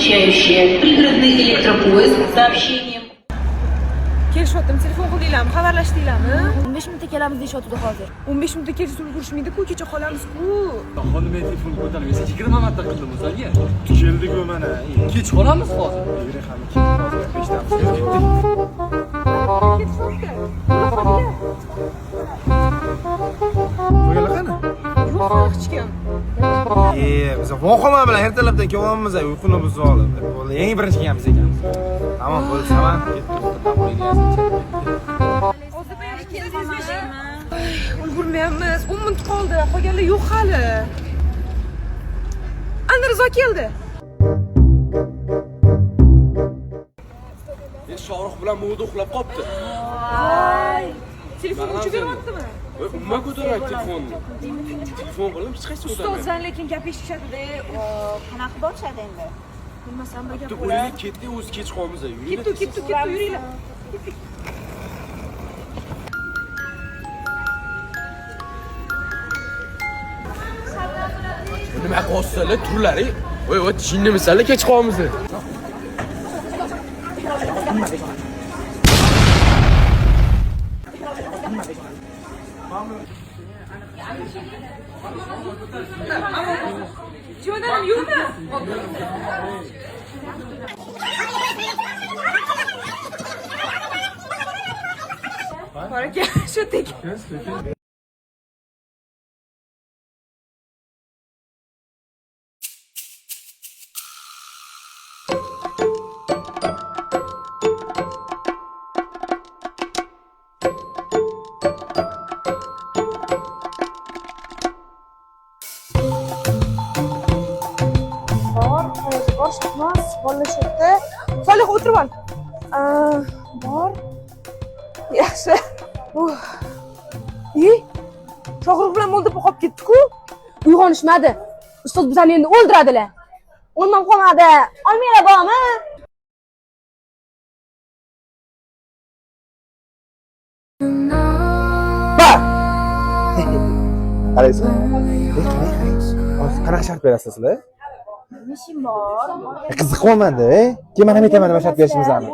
Встречающая пригородный электропоезд с сообщением Kelishyaptim, telefon qildinglarmi, xabarlashdinglarmi? 15 minutda kelamiz deyishyotdi hozir. 15 minutda kelsa ulgurishmaydi-ku, kecha qolamiz-ku. Hozir men telefon ko'tarmaysan, 20 marta qildim senga. Keldik-ku mana. Kech qolamiz hozir. Yuring hamma ketdik hozir 5damiz. Ketishyapti. Qo'yganlar qani? Yo'q, hali hech kim. E, biz vohima bilan ertalabdan kelyapmiz, uyquni buzib olib. Bo'ldi, eng birinchi kelgan biz ekanmiz. Tamom, bo'ldi, saman. Ulgurmayapmiz. 10 minut qoldi. Qolganlar yo'q hali. Ana Rizo keldi. Shohrux bilan Muvda uxlab qolibdi. Telefon o'chib beryaptimi? Umuman ko'tarmaydi telefonni. Telefon qildim, hech qaysi ko'tarmaydi. Ustozdan lekin gap eshitishadi-da. Qanaqa borishadi endi? Bilmasam bir gap Bitta bo'lar. o'yinga ketdik, o'zi kech qolamiz. Yuringlar. Ketdi, ketdi, ketdi, yuringlar. Nima qilyapsizlar, turlari? Voy, voy, jinnimisanlar, kech qolamiz. Jo'nanim yo'qmi? Bor ekan, shu yerda. Bor, bor, Shahnoz, bolalar shu yerda. Solih, o'tirib ol. Bor. Yaxshi. E, Shohrux bilan Mo'lda qolib ketdi-ku. Uyg'onishmadi. Ustoz bizani endi o'ldiradilar. O'lmam qolmadi. Olmanglar bormi? Qaraysiz? Qarang, qarang. Hozir qanaqa shart berasiz sizlar? Nishim bor. Qiziqyapman-da, keyin man ham aytaman nima shart berishimizni.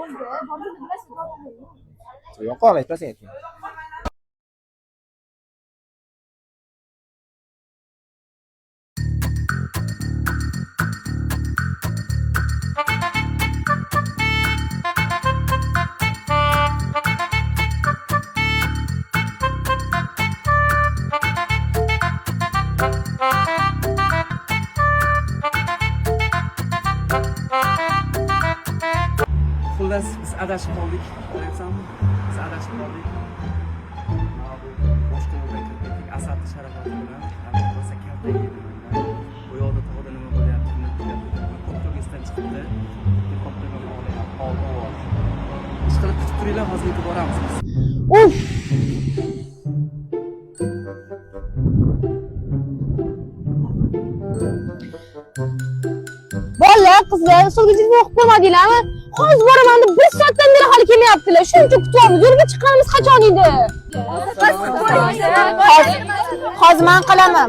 Yo'q, aytmasang aytma. Xullas, biz adashib qoldik. Ko'ryapsanmi? Biz adashib qoldik. Mana bu boshqa yo'ldan kirib ketdik. Asadni sharafati bilan. Rosa kalta yedi mendan. Bu yoqda tog'da nima bo'lyapti, nima bo'lyapti. Koptok esdan chiqibdi. Koptok ham og'riyapti. Ovoz. Ishqilib kutib turinglar, hozir yetib boramiz biz. Uf! Bolalar, qizlar, ustozga telefon qilib qo'ymadinglarmi? Hozir boraman deb 1 soatdan beri hali kelmayaptilar. Shuncha kutyapmiz. Yo'lga chiqqanimiz qachon edi? Hozir men qilaman.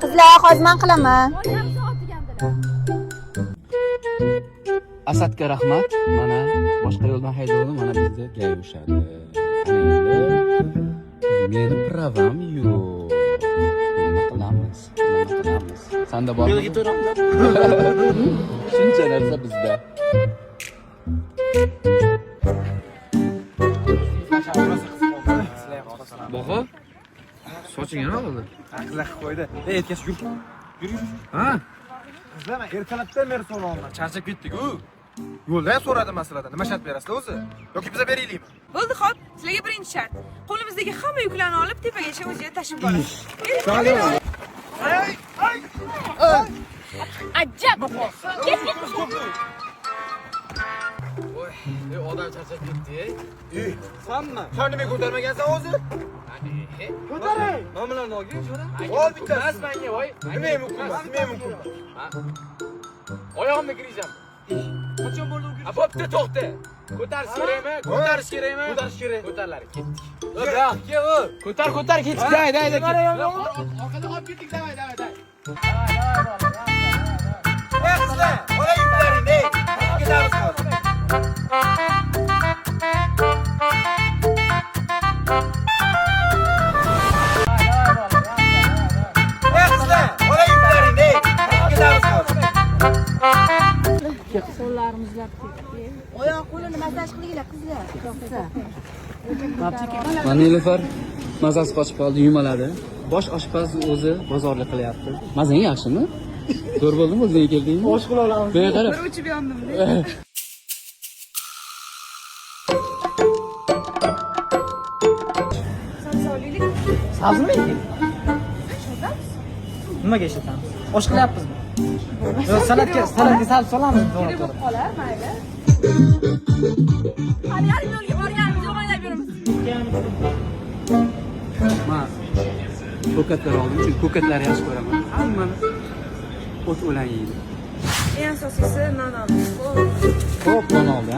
Qizlar, hozir men qilaman. Asadga rahmat. Mana boshqa yo'ldan haydovdi, mana bizni gay ushadi. Ana endi meni pravam yo'q. Nima qilamiz? Nima qilamiz? Sanda bormi? Shuncha narsa bizda. Boqo. Soching nima bo'ldi? Qizlar qilib qo'ydi. Ey, aytgach, yur. Yur, yur. Ha? Qizlar, men ertalabdan beri so'rayapman. Charchab ketdik-ku. Yo'lda ham so'radim masalada. Nima shart berasizlar o'zi? Yoki biza beraylikmi? Bo'ldi, xo'p. Sizlarga birinchi shart. Qo'limizdagi hamma yuklarni olib tepagacha o'ziga tashib borasiz. Ajab. Voy, odam charchab ketdi. Sanmi? Sen nima ko'tarmagansan o'zi? Ko'taring. Nima olgin, jo'ra? Ol bittasi. Emas menga, voy. Nima mumkin emas, nima mumkin emas. Oyog'imni kirgizam. Qachon bo'ldi u? A, bo'pti, to'xta. Ko'tarish kerakmi? Ko'tarish kerakmi? Ko'tarish kerak. Ko'tarlar, ketdik. Yo'q, kel. Ko'tar, ko'tar, ketdik. Day, day, day. Orqada qolib ketdik, davay, davay, day. Ey qizlar, ola yuklaring, ey. Oyoq qo'lini massaj qilinglar qizlar. Mana Nilufar mazasi qochib qoldi, yumaladi. Bosh oshpaz o'zi bozorlik qilyapti. Mazang yaxshimi? Zo'r bo'ldimi o'zing keldingmi? Osh qila olamiz. Bu qara. Bir o'chib yondim. Sabzimi endi? Nimaga ishlatamiz? Osh qilyapmizmi? Yo'q, salatga, salatga sabzi solamiz. Kerak bo'lib qolar, mayli. Hali yarim yo'lga borganimiz yo'q, o'ynab yuribmiz. Men ko'katlar oldim, chunki ko'katlarni yaxshi ko'raman. Hammani o't o'lan yeydi. Eng asosiysi non oldik. Ko'p non oldi.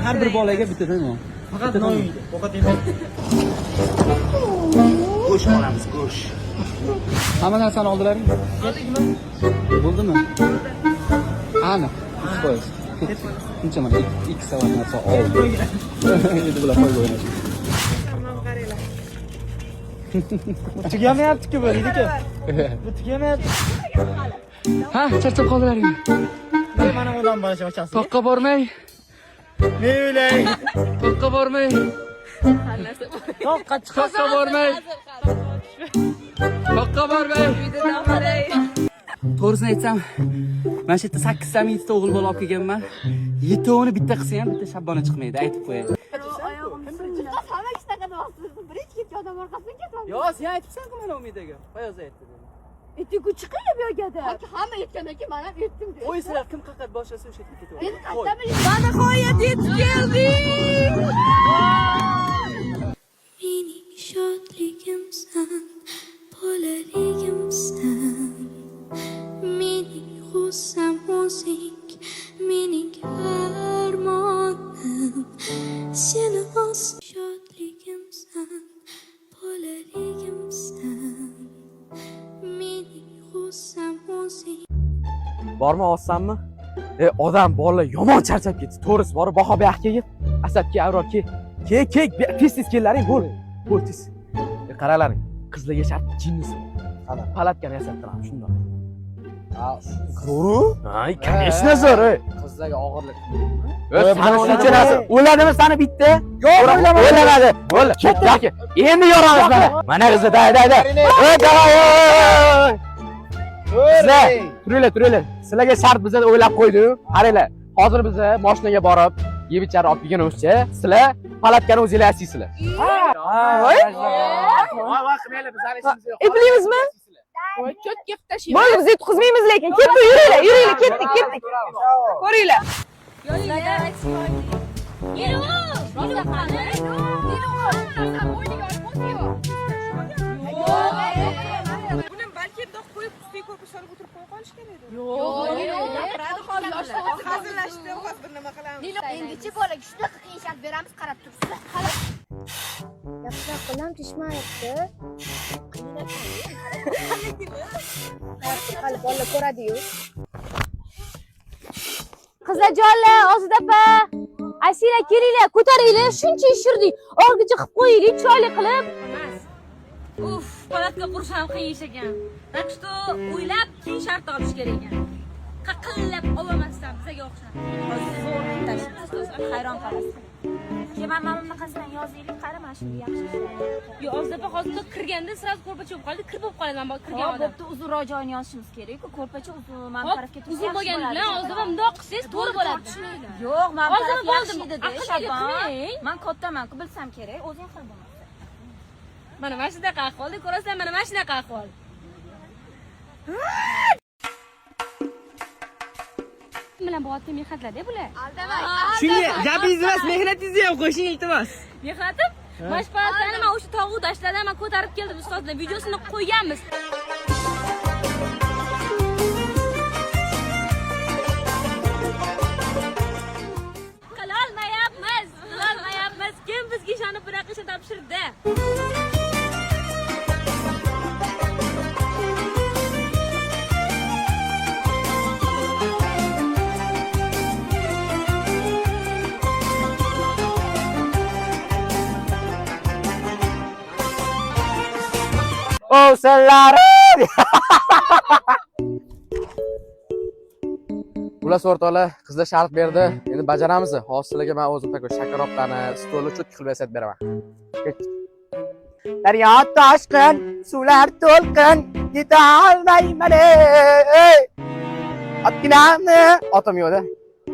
Har bir bolaga bittadan non. Faqat non yeydi. Ovqat yemaydi. Go'sht olamiz, go'sht. Hamma narsani oldilaringmi? Bo'ldimi? Aniq, 100%. Shuncha mana 2 savat narsa oldi. Endi bular qo'yib o'ynashadi. Tamam, qaranglar. Tugamayapti-ku bu, deydi-ku. Bu tugamayapti. Ha, charchab qoldilaringmi? Mana odam bola ochasi. Toqqa bormay, Ne o'ylay? toqqa bormay, Toqqa chiqasa toqqa bormay. Toqqa bormay. To'g'risini aytsam, mana shu yerda 8 tami 7 ta o'g'il bola olib kelganman. 7 bitta qilsa ham bitta shabbona chiqmaydi, aytib qo'yay. Hamma shunaqa deyapsiz. Birinchi ketgan odam orqasidan ketyapti. Yo, sen aytibsan-ku mana Umidaga. Fayoz aytdi dedi. Etiku chiqinglar bu yerga deb. Hamma aytgandan keyin men ham aytdim deb. Qo'y sizlar kim qayerga boshlasa o'sha yerga ketaveradi. Endi qayerdan bilay? Va nihoyat yetib keldik. Mening shodligimsan, bolaligimsan. Mening g'ussam o'zing, mening armonim. Seni oz shodligimsan, bolaligimsan. Mening g'ussam o'zing. Bormi olsanmi? Odam bolalar yomon charchab ketdi. To'g'risi borib Baho bu yoqqa kelgin. Asad kel, Avror kel. Kel, kel, tez-tez kellaring bo'l. Bo'l tez. Qaralaring, qizlarga shart jinnisi. Palatkani yasab turamiz shundoq. Zo'ru? Ay, конечно zo'r. Qizlarga og'irlik. Sani shuncha narsa. O'ladimi sani bitta? Yo'q, o'ylamadi. Bo'ldi. Yoki endi yoramiz mana. Mana qizlar, day, day, day. Ey, davay. Qizlar, turinglar, turinglar. Sizlarga shart biza o'ylab qo'ydik. Qaranglar, hozir biz mashinaga borib, yeb icharni olib kelgunimizcha, sizlar palatkani o'zinglar yasaysizlar. Voy. Voy, qilmanglar, bizlarning ishimiz yo'q. Eplaymizmi? Bo'ldi, biz yutqizmaymiz lekin. Ketdik, yuringlar, yuringlar, ketdik, ketdik. Ko'ringlar. Buni balki bundoq qo'yib, ustiga ko'rpa solib o'tirib qo'ya qolish kerak edi. Yo'q, hozir hazillashdi, hozir bir nima qilamiz. Endichi bolaga shunaqa qiyin shart beramiz, qarab tursin. Yaxshiroq qo'lam tushmayapti. Hali bolalar ko'radi-yu. Qizlarjonlar, Ozod opa, Asila kelinglar, ko'taringlar, shuncha ish yurdik. Oxirigacha qilib qo'yaylik, chiroyli qilib. Uf, palatka qurish ham qiyin ish ekan. Так что o'ylab keyin shart olish kerak ekan. Qaqillab ololmasdan bizaga o'xshab. Hozir zo'r tashlaymiz, hayron qolasiz. Keyin mana bunaqasidan yozaylik, qara mana shunga yaxshi ishlaydi. Yo, Ozod opa hozir kirganda sразу ko'rpacha bo'lib qoldi, kir bo'lib qoladi mana bu kirgan Hop, odam. bo'pti, uzunroq joyini yozishimiz kerak-ku. Ko'rpacha uzun, mana bu Hop, tarafga tursa uzun yaxshi bo'lgani bo'ladi. bilan Ozod opa bundoq qilsangiz to'g'ri bo'ladi. Yo'q, mana bu Hozir taraf bo'ldi, yaxshi edi-da, aqlli Shabon. qilmang. Man kattaman-ku, bilsam kerak, o'zing qil bo'lmasa. Mana mana shunaqa ahvolda ko'rasizlar, mana mana shunaqa ahvol. Bilan bo'layotgan mehnatlar-da bular. Shunga gapingiz emas, mehnatingizni ham qo'shing iltimos. Mehnatim? Mana shu palatkani man o'sha tog'u dashtlardan man ko'tarib keldim ustozlar, videosini qo'yganmiz. Qilolmayapmiz, qilolmayapmiz. Kim bizga ishonib bunaqa ishni topshirdi? O'salarim. Xullas o'rtoqlar, qizlar shart berdi. Endi bajaramiz. Hozir sizlarga men o'zim такой shakaroblarni stolni cho'tka qilib yasab beraman. Daryo toshqin, suvlar to'lqin, yeta olmayman ey. Otginamni Otim yo'qda.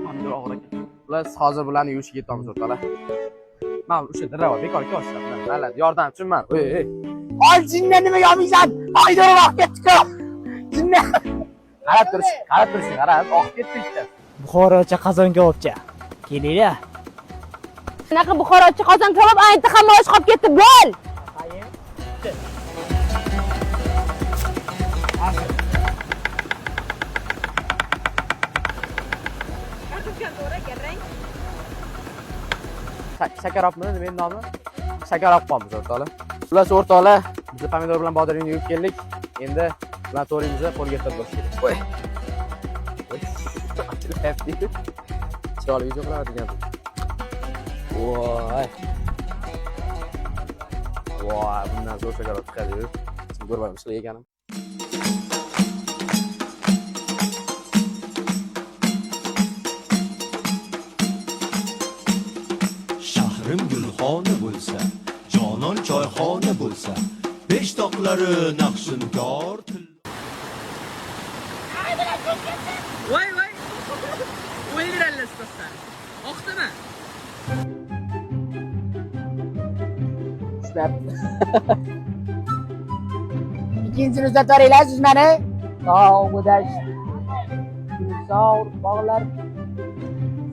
Pomidor og'ir ekan. Xullas hozir bularni yuvishga ketamiz o'rtoqlar. Men o'sha dirava bekor kelyapman. Malad, yordamchimman. Ey, ey. Ol jinni nima yomiysan? Pomidor oqib ketdi-ku. Jinni. Qarab turish, qarab turish, qarab, oqib ketdi ikkitasi. Buxorocha qozon kabobcha. Kelinglar. Shunaqa Buxorocha qozon kabob aytdi, hamma osh qolib ketdi, bo'l. Shakarobmi nima endi nomi? Shakarob qo'yamiz o'rtoqlar. Xullas o'rtoqlar, biz pomidor bilan bodringni yuvib keldik. Endi bularni to'g'rimizni qo'lga keltirib bo'lish kerak. Voy. Voy. Ochilyapti. Chiroyli video qiladigan. Voy. Voy, bundan zo'r shakarob chiqadi. Ko'rmadim, sizlar yeganim. Shahrim gulxona bo'lsa, jonon choyxona bo'lsa, peshtoqlari naqshinkor til. Voy voy. O'ldiradilar sizlarni. Oqdimi? Tushmayapti. Ikkinchisini uzatib yuboringlar siz mani. Tog'u dasht. Gulzor bog'lar.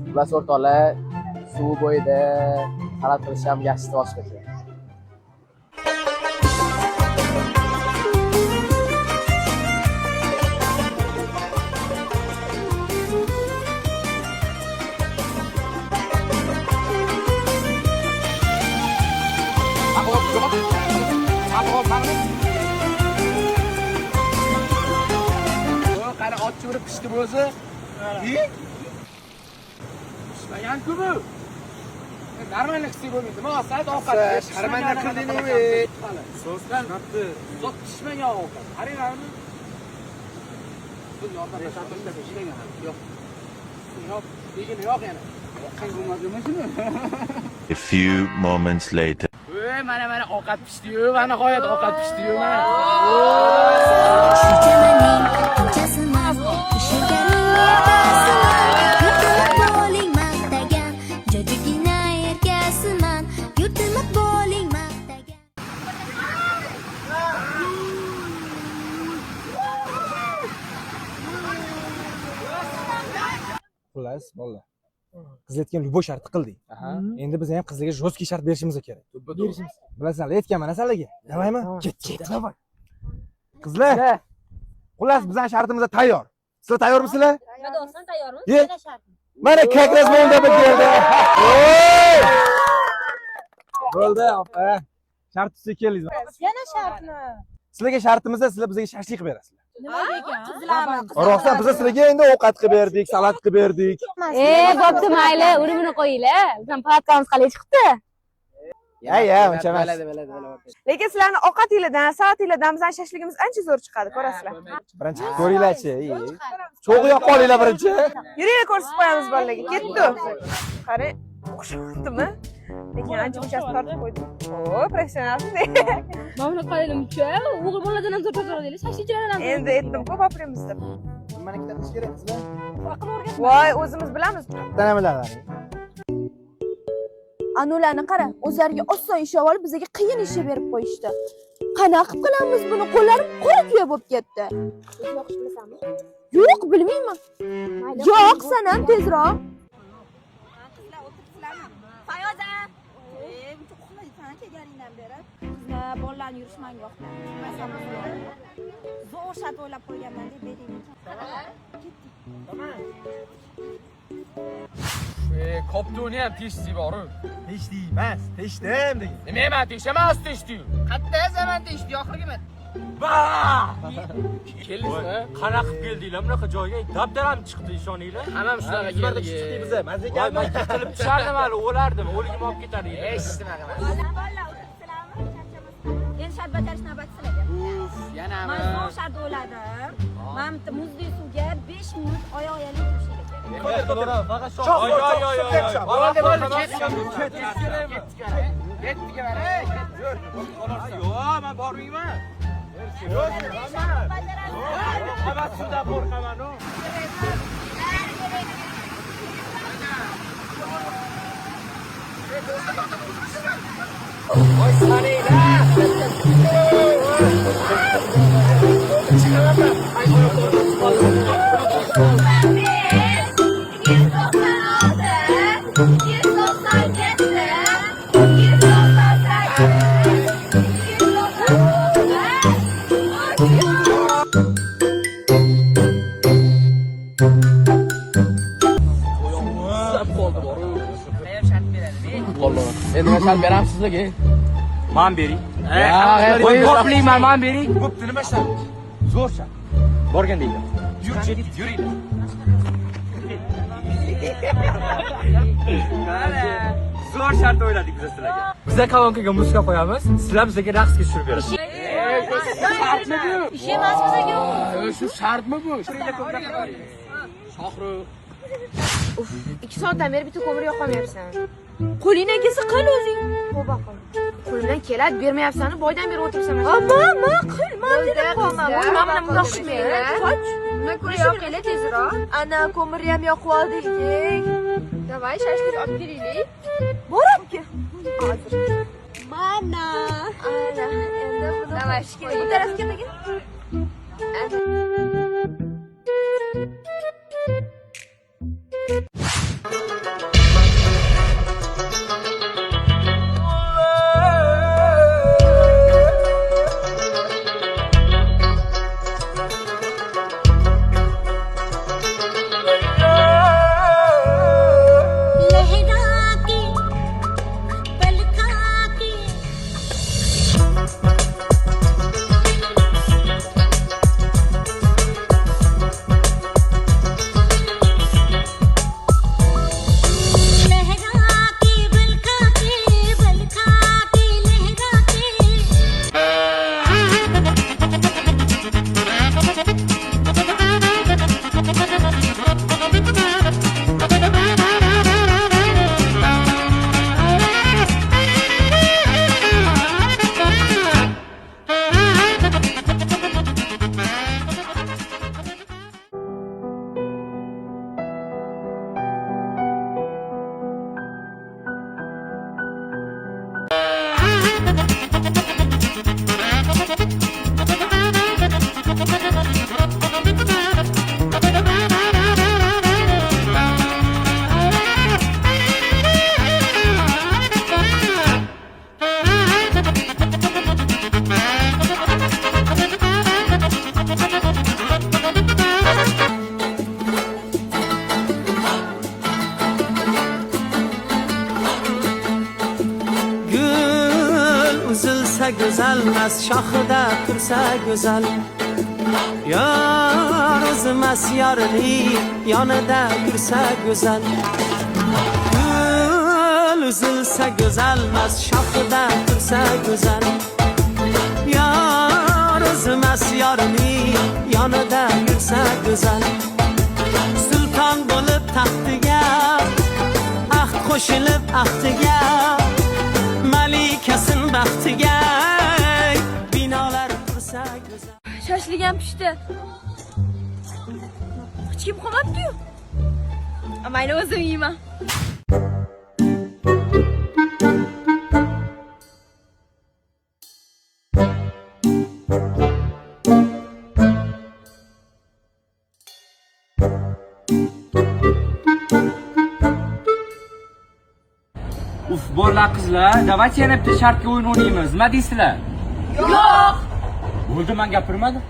Xullas o'rtoqlar, suv bo'yida salat qilish ham yaxshisi boshqacha. Qara, ot urib pishdi bu o'zi. Pishmagan-ku bu. Нормально qilsak bo'lmaydimi? Asad ovqat. Sharmanda qildingmi? Sos pishmabdi. Zot pishmagan ovqat. Qaranglarmi? Biz yordam pishmagan. Yo'q. Yo'q, degini yo'q yana. A few moments later. Voy, mana mana ovqat pishdi-yu, mana nihoyat ovqat pishdi-yu, mana. Chamaning ko'chasiman, eshaganing erkasiman, yurtini bo'ling maqtagan, jajugina erkasiman, yurtini bo'ling maqtagan. Xullas, bolalar. Qiz aytgan любой shartni qildik. Endi biz ham qizlarga жесткий shart berishimiz kerak. Berishimiz. Bilasizlar, aytganman sizlarga. Давайmi? Ket, ket. Qizlar. Xullas, bizning shartimiz tayyor. Sizlar tayyormisizlar? Nima deyapsan, tayyormiz? Ye. Mana как раз bo'ldi bu keldi. Bo'ldi, opa. Shart tuzsa keldingiz. Yana shartmi? Sizlarga shartimizda sizlar bizga shashlik qilib berasizlar. Nimaga ekan? Qizlarmi? Rostdan biz sizlarga endi ovqat qilib berdik, salat qilib berdik. Bo'pti, mayli, uni buni qo'yinglar. Bizning palatkamiz qalay chiqdi? Ya, ya, uncha emas. Bo'ladi, bo'ladi, bo'ladi. Lekin sizlarni ovqatinglardan, salatinglardan bizning shashligimiz ancha zo'r chiqadi, ko'rasizlar. Birinchi ko'ringlarchi. Cho'g'i yoqib olinglar birinchi. Yuringlar ko'rsatib qo'yamiz bolalarga. Ketdi. Qarang, o'xshamadimi? Lekin ancha munchasi tortib qo'ydim. O, professionalsiz. Mana buni qaraylik-chi, o'g'il bolalardan ham zo'r tortadi, shashlikchilardan ham. Endi aytdim-ku, populimiz deb. Nimani ikkita qilish kerak qizlar? Voy, o'zimiz bilamiz. Bittani biladi. Anularni qara, o'zlariga oson ish olib, bizga qiyin ish berib qo'yishdi. Qanaqa qilib qilamiz buni? Qo'llarim qora kuya bo'lib ketdi. O'zing yoqish bilasanmi? Yo'q, bilmayman. Yo'q, sanam tezroq. Qizlar o'tiribsizlarmi? Fayoza! Buncha uxlaysan kelganingdan beri. Qizlar, bolalarni yurishi menga yoqmayapti. Zo'r shart o'ylab qo'yganman deb bering. Koptuni ham teshdik boru. Teshdik emas, teshdim degan. Nima man teshamas teshdik. Qayerda zaman teshdi oxirgi marta? Keldingizmi? Qanaqa qilib keldinglar bunaqa joyga? Dabdaram chiqdi, ishoninglar. Hammam shunaqa keldik. Chiqdik biza, mazza Voy, ekanmi? men yiqilib tushardim hali, o'lardim, o'ligim olib ketar edi. Hech nima qilmas. Bolalar o'tiribsizlarmi? Charchamasdan. Endi shart bajarish navbati sizlarga. Uf, yanami? Men zo'r shart o'yladim. Mana bitta muzli suvga 5 minut oyoq yalang turishinglar kerak. Faqat shoh. Bo'ldi, bo'ldi, ketdik. Yo'q, men bormayman. Yo'q, men suvdan qo'rqaman. Voy saninglar. Chiqaman. Ay, Endi men shart beramiz sizlarga. Man bering. Qo'plikman, man bering. Bo'pti, nima shart? Zo'r shart. Borgan deydi. Yur, ketdik, yuringlar. Zo'r shart o'yladik biz sizlarga. Biza kolonkaga muzika qo'yamiz, sizlar bizga raqsga tushirib berasiz. Shartmi bu? Ish emas bizga u. Shu shartmi bu? Shohrux. Uf, 2 soatdan beri bitta ko'mir yoqolmayapsan. Qo'lingdan kelsa qil o'zing. Tavba qil. Qo'limdan keladi, bermayapsan, boydan beri o'tiribsan. Amma, ma qil, men dedim qolman. Voy, mana buni bundoq qilmanglar. Soch. Undan ko'ra yoqinglar tezroq. Ana ko'mirni ham yoqib oldik. Davay, shashlik olib kelaylik. Bor olib kel. Hozir. Mana. Ana, endi buni Давай, bu tarafga qilgin. Go'zalmas shoxida tursa go'zal, yor o'zimas yorining yonida yursa go'zal. Gul uzilsa go'zalmas shoxida tursa go'zal, yor o'zimas yorining yonida yursa go'zal. Sulton bo'lib taxtiga, ahd qo'shilib ahdiga, malikasin baxtiga, binolar qursa go'zal. Shashlik ham pishdi. Hech kim qolmabdi-yu. Mayli, o'zim yeyman. Uf, bolalar, qizlar, давайте yana bitta shartga o'yin o'ynaymiz. Nima deysizlar? Yo'q. Bo'ldi, men gapirmadim.